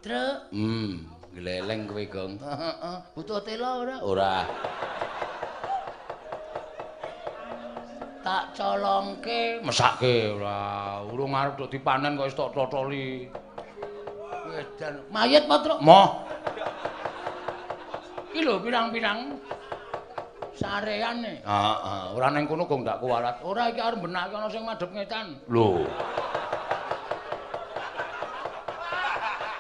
Truk. Gleleng kowe, Gong. Heeh. Butuh tela ora? Ora. Tak colongke, mesake ora. Urung arep dok dipanen kok wis tok totoli. Edan. Mayit apa, Truk? Moh. Iki lho pirang-pirang sareane. Heeh, ora ning kono Gong ndak kuwalat. Ora iki arep benake ana sing madhep ngetan. Lho.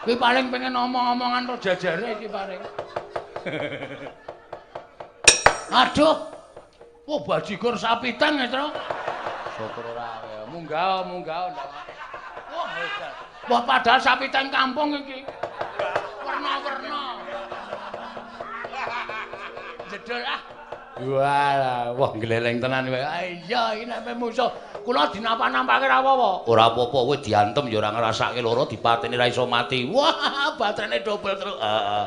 Kuwi paling pengen omong-omongan ro jajare iki paling. Aduh. Wah, bajigur sapi teng ya, Truk. Syukur ora. Munggah, munggah. Wah, hebat. Wah, padahal sapi teng kampung iki. Werna-werna. Jedul ah. Walah, wah gleleng tenan kowe. Iya, iki nek musuh kula dinapa-nampake ra apa-apa. Ora apa-apa, kowe diantem ya ora ngrasake lara, dipateni ra iso mati. Wah, baterene dobel terus. Heeh.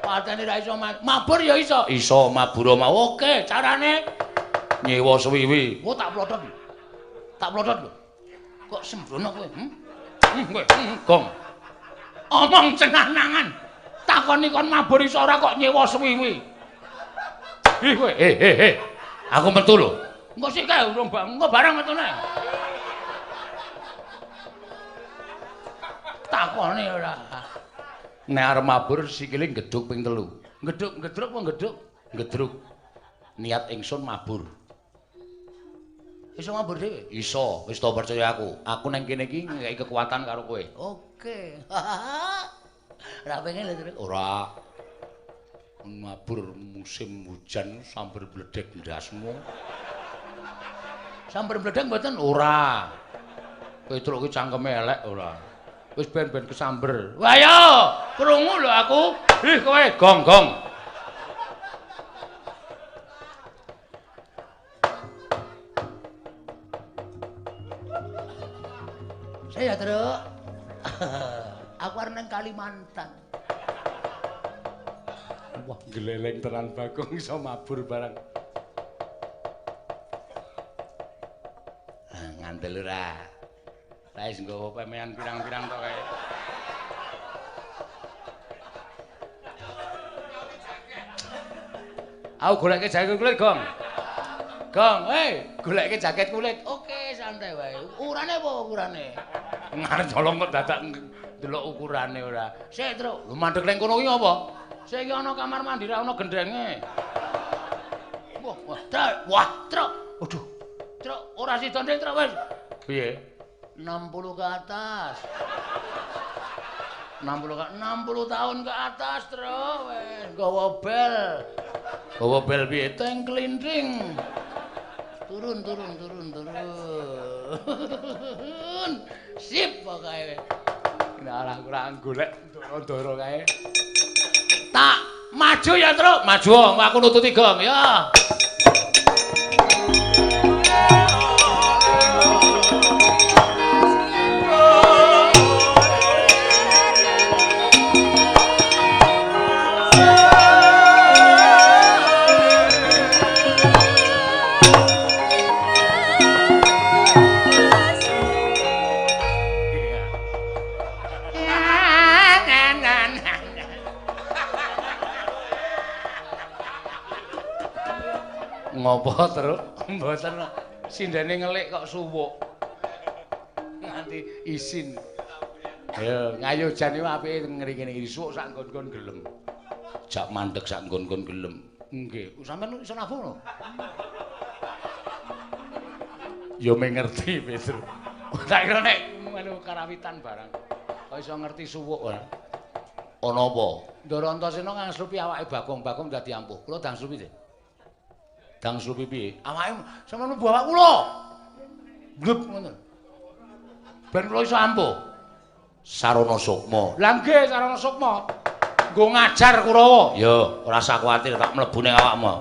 Pateni ra iso mati. Mabur ya iso. Iso mabur mau. Oke, carane nyewa suwiwi. Wah, tak plotot. Tak plotot lho. Kok sembrono kowe? Kowe, Gong. Omong cenah-nangan. Takoni kon mabur iso ora kok nyewa suwiwi. Ih kowe, Aku metu lho. Engko sik kae urung engko bareng metune. Takoni ora. Nek arep mabur sikile ngeduk ping 3. Ngeduk, ngedruk apa ngeduk? Ngedruk. Niat ingsun mabur. Iso mabur dhewe? Iso, wis to percaya aku. Aku nang kene iki ngekeki kekuatan karo kowe. Oke. Ora pengen lho, ora. Mabur musim hujan sambar bledek ndasmu. Sambar bledek mboten? Ora. Petruk ki cangkeme elek ora. Wis ben-ben kesamber. Wah yo, krungu lho aku. Ih kowe gong-gong. Saya Truk. Aku arep nang Kalimantan. Wah, gleleng tenan Bagong iso mabur barang. Ngandel ora. Lah wis nggawa pemean pirang-pirang tok kae. Aku goleke jaket kulit, Gong. Gong, hei, goleke jaket kulit. Oke, santai wae. Ukurane apa ukurane? Ngarep colong kok dadak ndelok ukurane ora. Sik, Truk. Lho mandeg ning kono ki apa? Sik iki ana kamar mandi ra ana gendenge. Wah, wah, Truk. Wah, Truk. Waduh. Truk, ora sida ndek, Truk wis. Piye? 60 ke atas. 60 tahun ke atas, Truk. Wis nggawa bel. Nggawa bel piye? Teng klinting. Turun, turun, turun, turun. Sip pokoke. Nah, kurang golek ndoro-ndoro kae. Tak maju ya, Truk. Maju, aku nututi Gong ya. Ngopo, Truk? Mboten. Sindene ngelik kok suwuk. Nganti isin. Ayo, ngayo jan iki apike ngene iki suwuk sak nggon-nggon gelem. Jak mandeg sak nggon-nggon gelem. Nggih, sampean iso nabuh lho. Ya mung ngerti, Petruk. Tak kira nek melu karawitan barang. Kok iso ngerti suwuk ora? Ana apa? Ndara Antasena ngangslupi awake Bagong, Bagong dadi ampuh. Kula dangslupi sih. Dangslupi piye? Awake sampeyan mlebu awak kula. Blep ngono. Ben kula iso ampuh. Sarana sukma. Lah nggih, sarana sukma. Nggo ngajar Kurawa. Ya, ora usah kuwatir tak mlebu ning awakmu.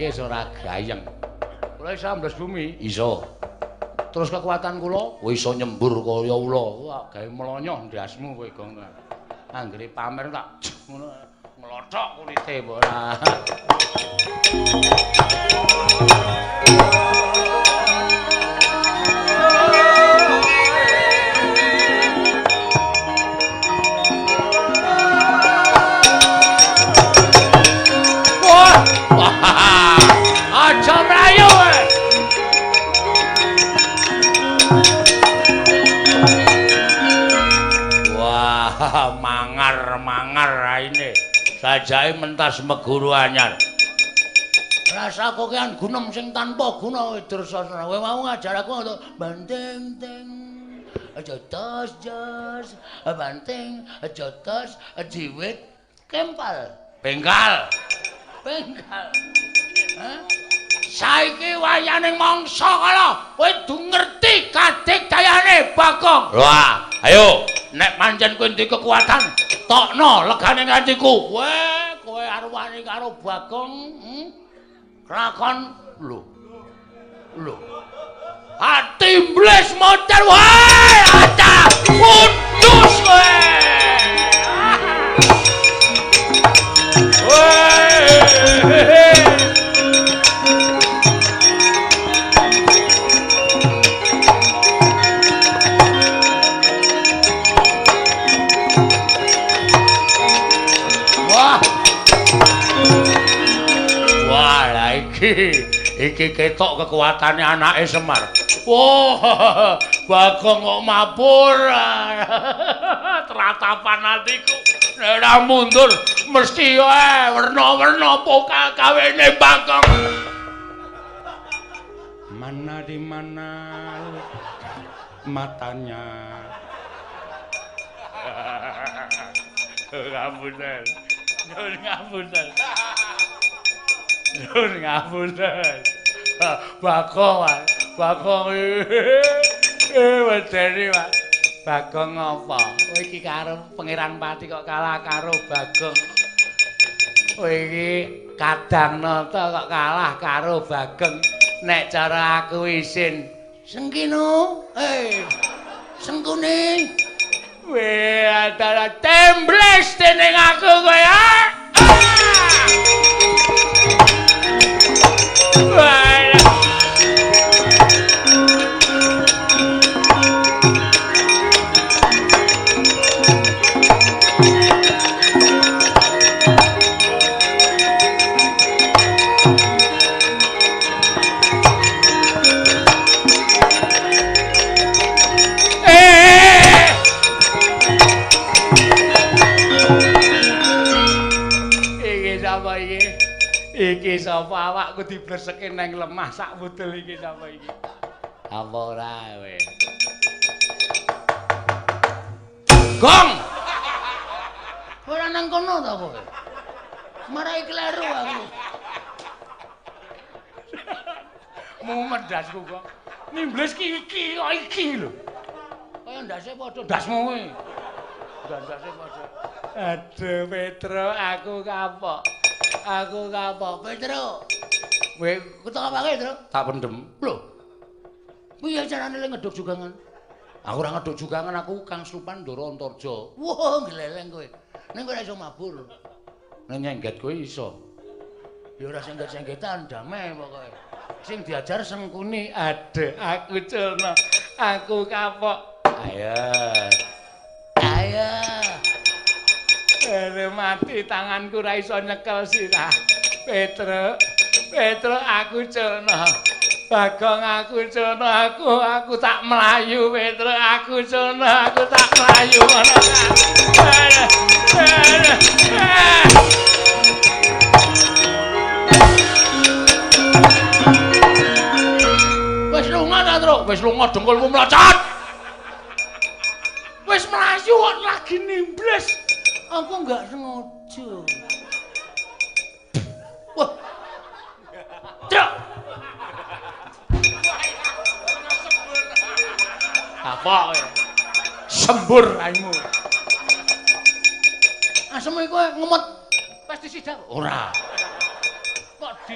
Wis ora gayeng. Kula iso ambles bumi? Iso. Terus kekuatan kula kowe iso nyembur kaya ula. Wah, gawe mlonyoh ndasmu kowe, Gong. Anggere pamer tak ngono nglothok kulite mbok ora. Wah, aja mlayu kowe. Wah, mangar-mangar raine. Sajake mentas meguru anyar. Rasa kokean gunem sing tanpa guna Dursasana. Kowe mau ngajar aku ngono, banting ting. Aja tos jos, banting, aja tos, jiwit kempal. Bengkal. Bengkal. Hah? Saiki wayaning mangsa kala, kowe kudu ngerti kadigdayane Bagong. Wah, ayo nek pancen kowe duwe kekuatan, tokno legane ngantiku. Weh, kowe arep wani karo Bagong, Lakon lho. Lho. Atimblis model wae, aca putus kowe. Weh. Wah. Wah, lah iki ketok kekuatane anake Semar. Wah, Bagong kok mabur. Tratapan atiku. Nek ora mundur mesti wae werna-werna pokal kawene Bagong. Mana di mana matanya. Ngapunten. Nyuwun ngapunten. Nyuwun ngapunten. Bagong, Mas. Bagong. Wedeni, Mas. Bagong apa? Kowe iki karo Pangeran Pati kok kalah karo Bagong. Kowe iki Kadang Nata kok kalah karo Bagong. Nek cara aku isin. Sengkino. Sengkune. Weh, antara tembles dening aku kowe. Wah. Iki sapa awakku diblerseke nang lemah sak wudel iki sapa iki? Apa ora kowe? Gong! Ora nang kono ta kowe? Marai kleru aku. Mumet ndasku kok. Nimbles ki iki kok iki lho. Kaya ndase padha ndasmu kowe. Ndase padha. Aduh Petro, aku kapok. Aku kapok, Petro. Kowe ketok apake, Petro? Tak pendem. Lho. Piye carane le ngeduk jugangan? Aku ora ngeduk jugangan, aku Kang Slupan Ndara Antarja. Wah, gleleng kowe. Ning kowe ora iso mabur. Nek nyengget kowe iso. Ya ora sengget-senggetan, damai pokoke. Sing diajar Sengkuni. Aduh, aku culna. Aku kapok. Ayo. Ayo. Aduh, mati tanganku ra iso nyekel sirah. Petro, Petro aku culna. Bagong aku culna, aku tak mlayu Petro, aku culna, aku tak mlayu ngono. Wis lunga ta, Tru? Wis lunga dengkulmu mlocot. Wis mlayu kok lagi nimbles. Aku enggak sengaja. Wah. Cuk. Apa kowe? Sembur raimu. Asem iku ngemut pestisida. Ora. Kok di